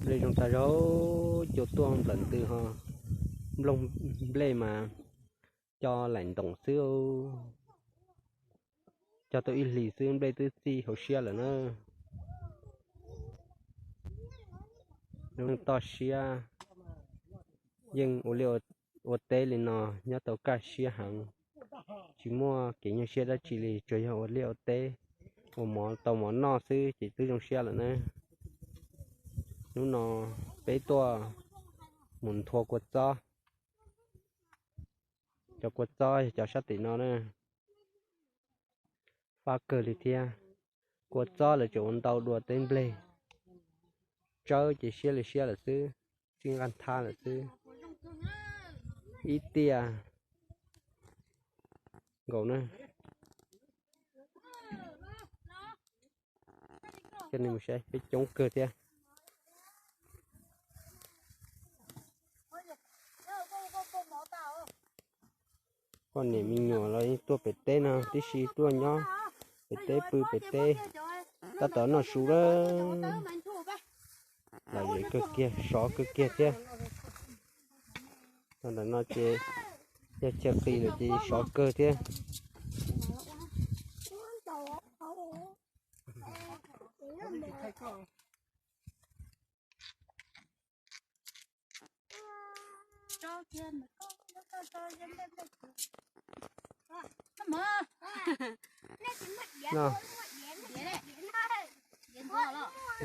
Nplej zoo tag zog, cua tuaj nplawm ntws ho. Nplooj nplej mas co laim ntoom xwb, co tau ib hlis xwb nplej twb txij hauv siab lawm na. Lub neej toj siab yeej ua liaj ua teb li no nyob tau kaj siab heev, tsis muaj kev nyuaj siab dab tsi li, tsuas yog ua liaj ua teb, ua mov tau mov noj xwb ces twb zoo siab lawm na. Hnub no peb tuaj mus nthua kua txob. Cov kua txob yog cov sab tim no na, fab kawg li thiab. Kua txob lawv tseem ua ntau dua teb nplej, tsawb ces siab li siab lawm xwb, txij nqaj nthab lawm xwb. Ib tiaj nkaus na. Coj nej mus saib peb coob kawg thiab. Poj niam me nyuam los yeej tuaj pem teb no tib si, tuaj nyob pem teb, pw pem teb, tab tom noj su lawm. Lom zem kawg kiag, sov kawg kiag thiab. Tau ntawm no ces yog chaw qis lawm ces sov kawg thiab.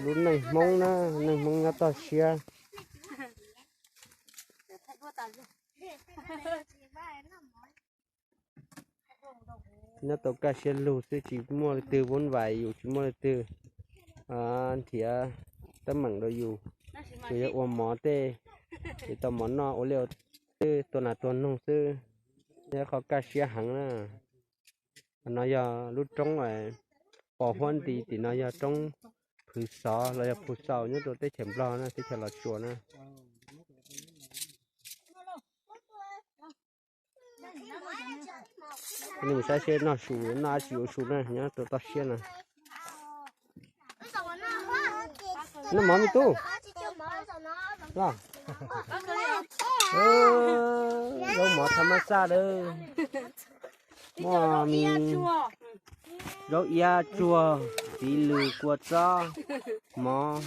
Lub neej Hmoob na, neej Hmoob nyob toj siab. Nyob tau kaj siab lug xwb, tsis muaj leej twg vuv vais yus, tsis muaj leej twg nrhiav teeb meem rau yus, tsuas yog ua mov tej, ces tau mov noj ua liaj ua teb, tua nas tua noog xwb. Yog qhov kaj siab heev na. Qhov no yog lub roob pos huab nti, tim no yog roob Phwv Xov los yog Phu Xaus nyob rau teb chaws Nplog na, teb chaws Los Tsuas na. Nej mus saib seb noj su, noj dab tsi ua su na, nyob rau toj siab no. Noj mov me tub. Los, zaub mov thaj mab xaj lawm. Muaj mis, zaub iab tsuag, txiv lws, kua txob, mov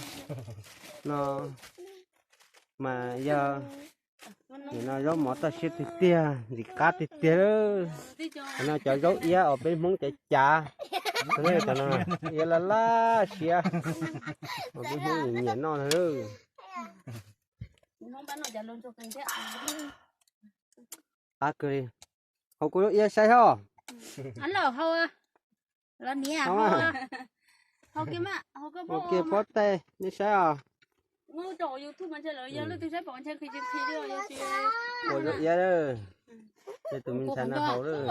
no mas yog nim no zaub mov toj siab tiag tiag, ntxim qab tiag tiag. Qhov no cov zaub iab uas peb Hmoob cav cav, iab laj laj siab, uas peb Hmoob nyiam noj na. Qab kawg li. Haus kuv zaub iab saib hos. Haus kiag pob tw nej saib os. Ua zaub iab, ces tus me ntxhais no haus lawm.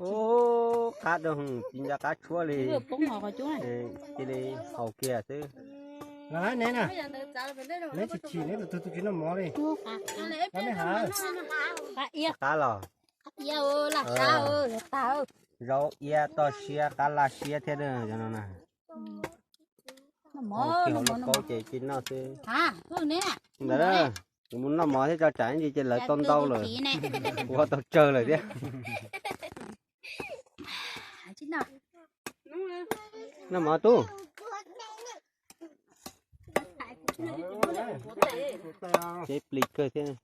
Ub, qab dua, tsis nco qab tshuab li. Cia li haus kiag xwb. Neb tsis chim, neb tus twg tus tsis noj mov li. Qab los. Zaub iab toj siab qab laj siab thiab no na. Ua kiag hauv lauj kaub ces cia noj xwb. Ntawd, kuv mus noj mov thiab tso tsam ib ntsis ces lawv tau ntau lawm, kuv ho tau tsawg lawm thiab. Noj mov tub. Tsev plis kawg thiab.